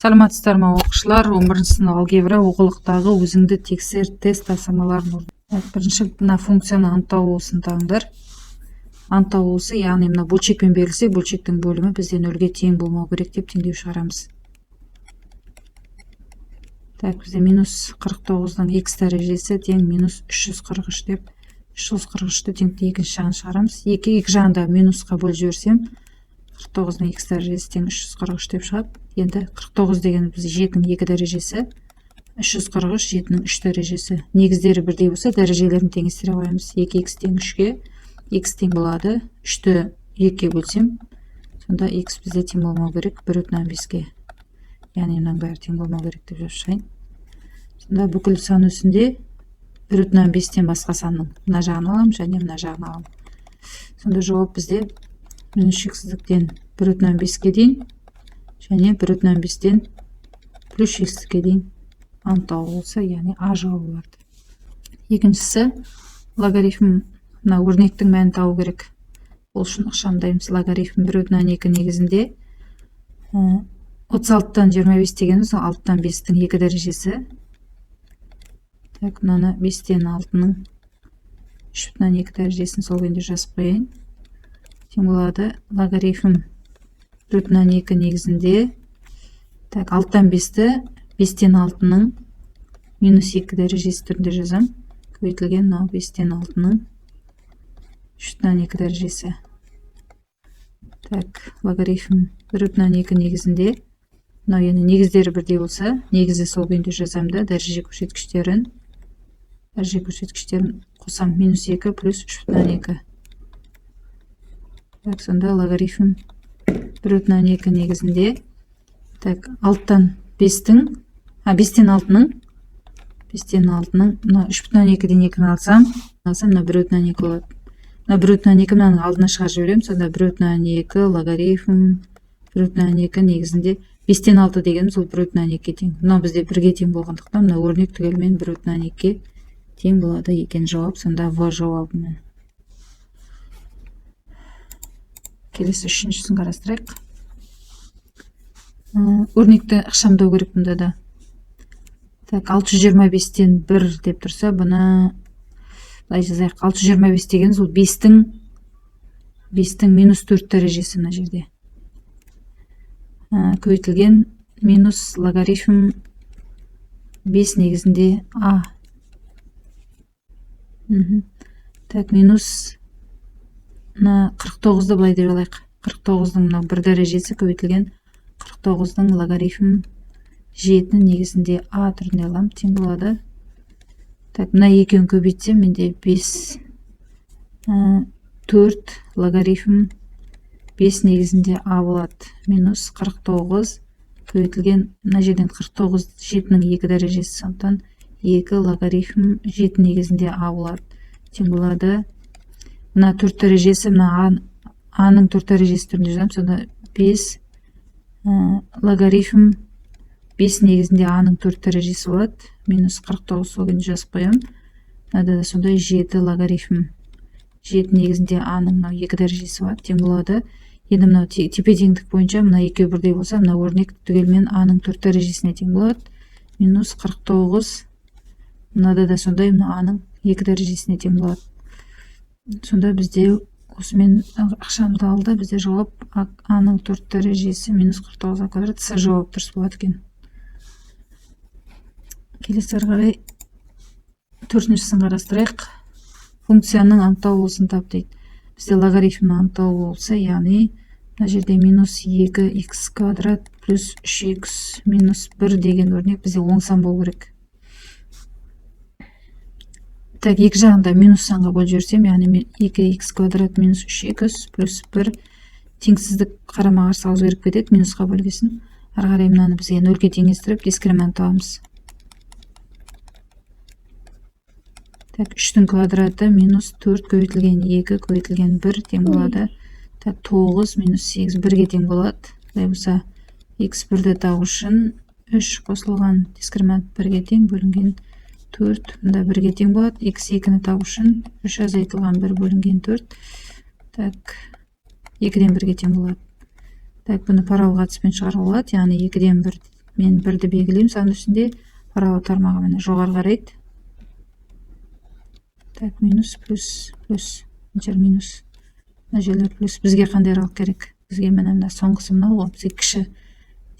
Саламатсыздар ма, оқушылар? 11 сынып, алгебра оқулықтағы «Өзіңді тексер» тест тапсырмаларын. Бірінші мына функцияны анықтаулысын табыңдар. Анықтаулысы, яғни мына бөлшекпен берілсе, бөлшектің бөлімі бізде нөлге тең болмау керек деп теңдеу шығарамыз. Так, бізде минус 49-дың х дәрежесі тең минус 343 деп, 343-ті теңді екінші жағын шығарамыз. Екі жағында минусқа бөліп жіберсем, 49-дың х дәрежесі тең 343 деп шығады. Енді 49 деген біз 7-нің 2 дәрежесі, 343 7-нің 3 дәрежесі. Негіздері бірдей болса, дәрежелерін теңестіре қоямыз. 2х тең 3-ке, х тең болады. 3-ті 2-ге бөлсем, сонда х бізде тең болмау керек 1,5-ке. Яғни мынаның бәрі тең болмау керек деп жазып шығайын. Сонда бүкіл сан өсінде 1,5-тен басқа санның мына жағын аламын және мына жағын аламын. Сонда жауап бізде минус шексіздіктен 1,5-ке дейін және 1,5-тен плюс шексіздікке дейін анықталу болса, яғни а жауабы болады. Екіншісі, логарифм, мына өрнектің мәнін табу керек. Ол үшін ықшамдаймыз. Логарифм 1,2 негізінде 36-тан 25 дегеніміз 6-тан 5-тің 2 дәрежесі. Так, мынаны 5-тен 6-ның 3,2 дәрежесін сол күйінде жазып қояйын. Тең болады логарифм 1,2 негізінде, так, 6-тан 5-ті 5-тен 6-ның минус 2 дәрежесі түрінде жазам. Көбейтілген мынау 5-тен 6-ның 3,2 дәрежесі. Так, логарифм 1,2 негізінде мынау енді негіздері бірдей болса, негізі сол күйінде жазамын да, дәреже көрсеткіштерін қосам: минус 2 плюс 3,2. Так, сонда логарифм 1,2 негізінде, так, 6-тан 5-тің, а, 5-тен 6-ның, 5-тен 6-ның мына 3,2-ден 2-ні алсам, мына 1,2 болады. Мына 1,2 мынаның алдына шығарып жіберемін. Сонда 1,2 логарифм 1,2 негізінде 5-тен 6 дегеніміз ол 1,2-ге тең. Мынау бізде бірге тең болғандықтан, мына өрнек түгелімен 1,2-ге тең болады екен. Жауап сонда в жауабы. Келесі үшіншісін қарастырайық. Өрнекті ықшамдау керек бұнда да. Так, 625-тен 1 деп тұрса, бұны былай жазайық. 625 дегеніміз ол 5-тің минус 4 дәрежесі мына жерде. Көбейтілген минус логарифм 5 негізінде а. Так, минус мына 49-ды былай деп алайық. 49-дың мынау бір дәрежесі көбейтілген 49-дың логарифм 7 негізінде а түрінде аламын, тең болады. Так, мына екеуін көбейтсем, менде 5, 4 логарифм 5 негізінде а болады. Минус 49 көбейтілген мына жерден 49 7-нің 2 дәрежесі, сондықтан 2 логарифм 7 негізінде а болады. Тең болады. Мына 4 дәрежесі, мына а-ның 4 дәрежесі түрінде жазамын. Сонда 5 логарифм 5 негізінде а-ның 4 дәрежесі болады. Минус 49 сол күйінде жазып қоямын. Мынада да сондай 7 логарифм 7 негізінде а-ның мынау 2 дәрежесі болады, тең болады. Енді мынау тепе теңдік бойынша мына екеуі бірдей болса, мына өрнек түгелімен а-ның 4 дәрежесіне тең болады. Минус 49, мынада да сондай мына а-ның 2 дәрежесіне тең болады. Сонда бізде осымен ықшамдалды. Бізде жауап а-ның 4 дәрежесі минус 49 а квадрат, с жауап дұрыс болады екен. Келесі ары қарай төртіншісін қарастырайық. Функцияның анықтаулысын тап дейді. Бізде логарифмнің анықтаулы болса, яғни мына жерде минус 2 х квадрат плюс 3 х минус 1 деген өрнек бізде оң сан болу керек. Так, екі жағында минус санға бөліп жіберсем, яғни 2 х квадрат минус 3 х плюс 1, теңсіздік қарама қарсы өзгеріп кетеді минусқа бөлгесін. Ары қарай мынаны бізге нөлге теңестіріп, дискриминант табамыз. Так, 3-тің квадраты минус 4 көбейтілген 2 көбейтілген 1 тең болады. Так, 9 минус 8 1-ге тең болады. Олай болса, х бірді табу үшін 3 қосылған дискриминант 1-ге тең бөлінген 4, мында 1-ге тең болады. Х екіні табу үшін 3 азайтылған 1 бөлінген 4. Так, 2-ден 1-ге тең болады. Так, бұны параллель әдіспен шығаруға болады, яғни 2-ден 1. Мен 1-ді белгілеймін сан үстінде. Параллель тармағы міне жоғары қарайды. Так, минус, плюс, плюс, мына жер минус, мына жерлер плюс. Бізге қандай аралық керек? Бізге міне мына соңғысы мынау ғой, бізге кіші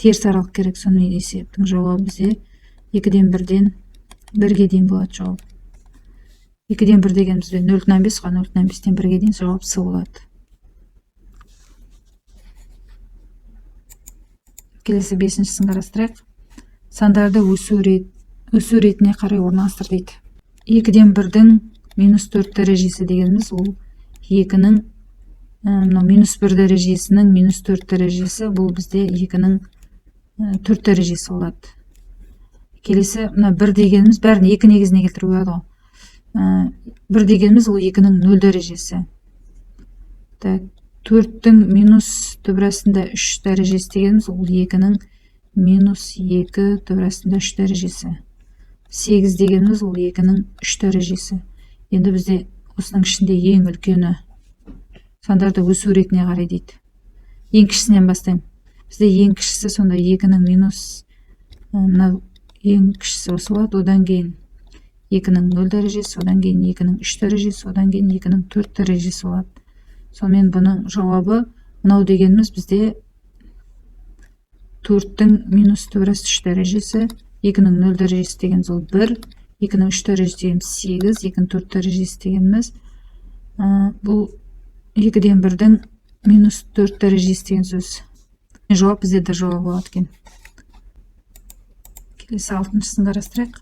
теріс аралық керек. Сонымен есептің жауабы бізде 2-ден 1-ден 1-ге дейін болады жауап. 2-ден 1 деген бізде 0,5 қой, 0,5-тен 1-ге дейін жауап С болады. Келесі 5-шісін қарастырайық. Сандарды өсу ретіне қарай орналастыр дейді. 2-ден 1-дің минус 4 дәрежесі дегеніміз ол 2-нің, мынау минус 1 дәрежесінің минус 4 дәрежесі, бұл бізде 2-нің 4 дәрежесі болады. Келесі мына 1 дегеніміз бәрін 2 негізіне келтіруге болады ғой. 1 дегеніміз ол 2-нің 0 дәрежесі. Так, 4-тің минус түбір астында 3 дәрежесі дегеніміз ол 2-нің минус 2 түбір астында 3 дәрежесі. 8 дегеніміз ол 2-нің 3 дәрежесі. Енді бізде осының ішінде ең үлкені сандарды өсу ретіне қарай дейді. Ең кішісінен бастаймын. Бізде ең кішісі сонда 2-нің минус, мынау ең кішісі осы болады. Одан кейін 2-нің 0 дәрежесі, одан кейін 2-нің 3 дәрежесі, одан кейін 2-нің 4 дәрежесі болады. Сонымен бұның жауабы мынау дегеніміз бізде 4-тің минус түбір асты 3 дәрежесі, 2-нің 0 дәрежесі дегеніміз ол 1, 2-нің 3 дәрежесі дегеніміз 8, 2-нің 4 дәрежесі дегеніміз бұл 2-ден 1-дің минус 4 дәрежесі деген сөз. Жауап бізде де жауап болады екен. Келесі 6-шысын қарастырайық.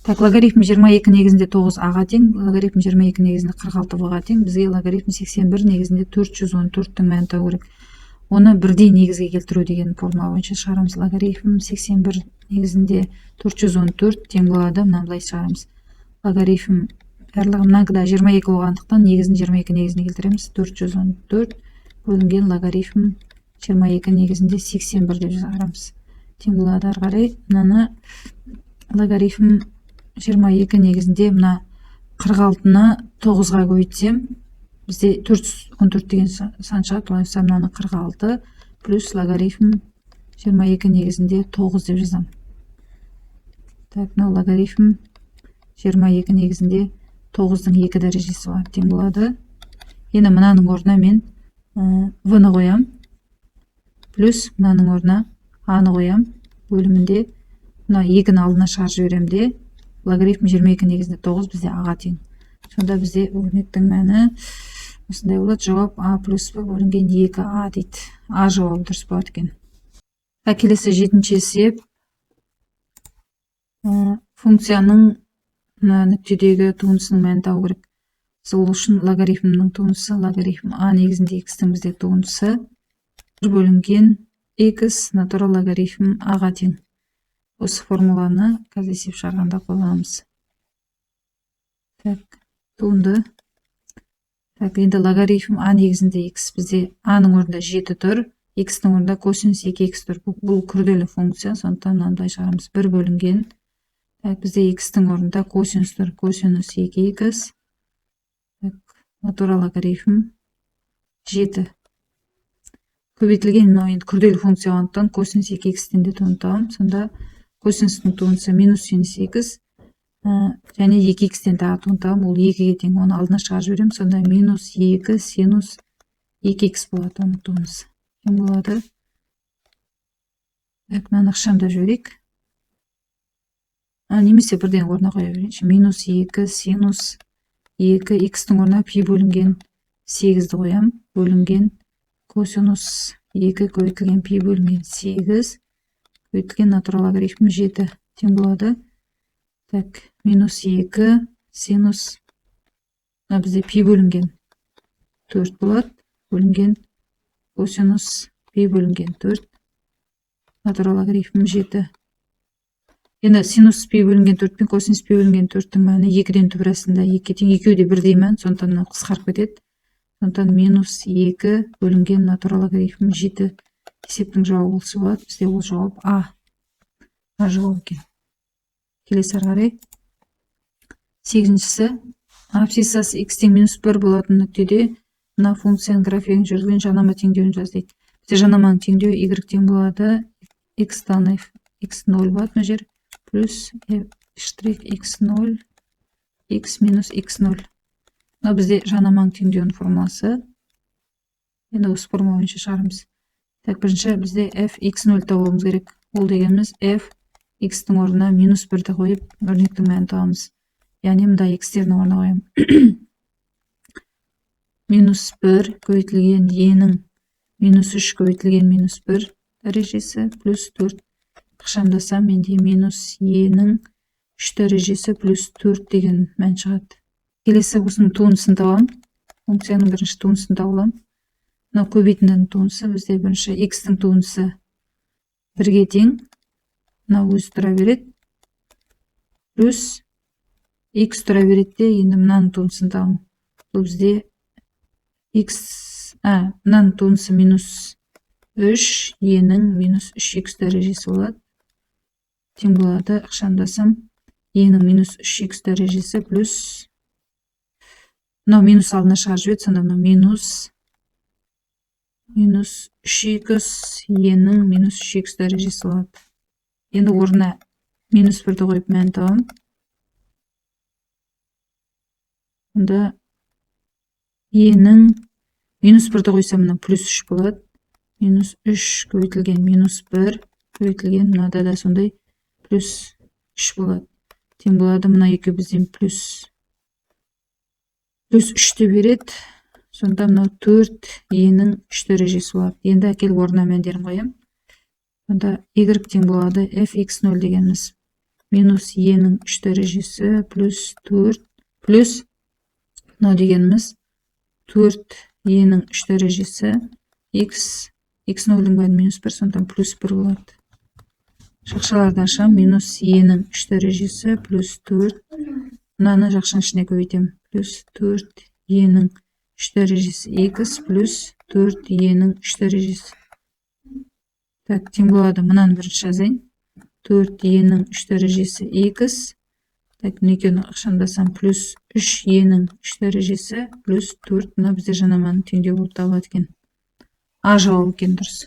Так, логарифм 22 негізінде 9 а-ға тең, логарифм 22 негізінде 46 в-ға тең. Бізге логарифм 81 негізінде 414-тің мәнін табу керек. Оны бірдей негізге келтіру деген формула бойынша шығарамыз. Логарифм 81 негізінде 414 тең болады. Мынаны былай шығарамыз. Логарифм барлығы мынаныкіда 22 болғандықтан негізін 22 негізіне келтіреміз. 414 бөлінген логарифм 22 негізінде 81 деп шығарамыз. Тең болады. Ары қарай мынаны логарифм 22 негізінде мына 46-ны 9-ға көбейтсем, бізде 414 деген сан шығады. Олай болса мынаны 46 плюс логарифм 22 негізінде 9 деп жазамын. Так, мынау логарифм 22 негізінде 9-дың 2 дәрежесі болады, тең болады. Енді мынаның орнына мен в-ны қоямын, плюс мынаның орнына а-ны қоямын. Бөлімінде мына 2-ні алдына шығарып жіберемін де, логарифм 22 негізінде 9 бізде а-ға тең. Сонда бізде өрнектің мәні осындай болады. Жауап а плюс б бөлінген 2а дейді. А жауабы дұрыс болады екен. Келесі 7-ші есеп. Функцияның мына нүктедегі туындысының мәнін табу керек. Сол үшін логарифмнің туындысы логарифм а негізінде x-тің бізде туындысы 1 бөлінген x натурал логарифм а-ға тең. Осы формуланы қазір есеп шығарғанда қолданамыз. Так, туынды. Так, енді логарифм а негізінде x бізде а-ның орнында 7 тұр, x-тің орнында косинус 2x тұр. Бұл күрделі функция, сондықтан мынаны былай шығарамыз. 1 бөлінген. Так, бізде x-тің орнында косинус тұр, косинус 2x. Так, натурал логарифм 7. Көбейтілген мынау енді күрделі функция болғандықтан косинус 2x-тен де туынды табамын. Сонда косинустың туындысы минус синус 2x, және 2x-тен тағы туынды табамын, ол 2-ге тең. Оны алдына шығарып жіберемін, сонда минус 2 синус 2x болады оның туындысы. Тең болады. Так, мынаны ықшамдап жіберейік. Немесе бірден орнына қоя берейінші. Минус 2 синус 2 x-тің орнына пи бөлінген 8-ді қоямын. Бөлінген косинус 2 көбейтілген пи бөлінген 8 көбейтілген натурал логарифм 7 тең болады. Так, минус 2 синус мына бізде пи бөлінген 4 болады, бөлінген косинус пи бөлінген 4 натурал логарифм 7. Енді синус пи бөлінген 4 пен косинус пи бөлінген 4-тің мәні 2-ден түбір астында 2-ге тең, екеуі де бірдей мән, сондықтан мынау қысқарып кетеді. Сондықтан минус 2 бөлінген натурал логарифм 7 есептің жауабы осы болады. Бізде ол жауап А. А жауап екен. Келесі ары қарай. 8-шісі. Абсциссасы x тең минус 1 болатын нүктеде мына функцияның графигін жүргізген жанама теңдеуін жаз дейді. Бізде жанаманың теңдеуі y тең болады x-тан f x0 болады мына жер, плюс f штрих x0 x минус x0. Мынау бізде жанаманың теңдеуінің формуласы. Енді осы формула бойынша шығарамыз. Так, бірінші бізде f x0 табуымыз керек. Ол дегеніміз f x-тің орнына минус 1-ді қойып, өрнектің мәнін табамыз. Яғни мында x-тердің орнына қоямын. Минус 1 көбейтілген е-нің минус 3 көбейтілген минус 1 дәрежесі плюс 4. Ықшамдасам, менде минус е-нің 3 дәрежесі плюс 4 деген мән шығады. Келесі осының туындысын табамын. Функцияның бірінші туындысын таба аламын. Мынау көбейтіндінің туындысы бізде бірінші x-тің туындысы 1-ге тең. Мынау өзі тұра береді. Плюс x тұра береді де, енді мынаның туындысын табамын. Бұл бізде x, мынаның туындысы минус 3, е-нің минус 3x дәрежесі болады. Тең болады, ықшамдасам, е-нің минус 3x дәрежесі плюс мынау минус алдына шығарып жібереді, сонда мынау минус 3x е-нің минус 3x дәрежесі болады. Енді орнына минус 1-ді қойып мән табамын. Онда е-нің минус 1-ді қойсам, мына плюс 3 болады. Минус 3 көбейтілген минус 1 көбейтілген мынада да сондай плюс 3 болады. Тең болады, мына екеуі бізден плюс 3-ті береді. Сонда мынау 4 е-нің 3 дәрежесі болады. Енді әкеліп орнына мәндерін қоямын. Сонда y тең болады f x0 дегеніміз минус е-нің 3 дәрежесі плюс 4 плюс мынау дегеніміз 4 е-нің 3 дәрежесі x, x0-дің мәні минус 1, сондықтан плюс 1 болады. Жақшаларды ашамын, минус е-нің 3 дәрежесі плюс 4, мынаны жақшаның ішіне көбейтемін, плюс 4 е-нің 3 дәрежесі x плюс 4 е-нің 3 дәрежесі. Так, тең болады, мынаны бірінші жазайын. 4 е-нің 3 дәрежесі x. Так, мына екеуін ықшамдасам, плюс 3 е-нің 3 дәрежесі плюс 4. Мына бізде жанаманың теңдеуі болып табылады екен. А жауабы екен дұрыс.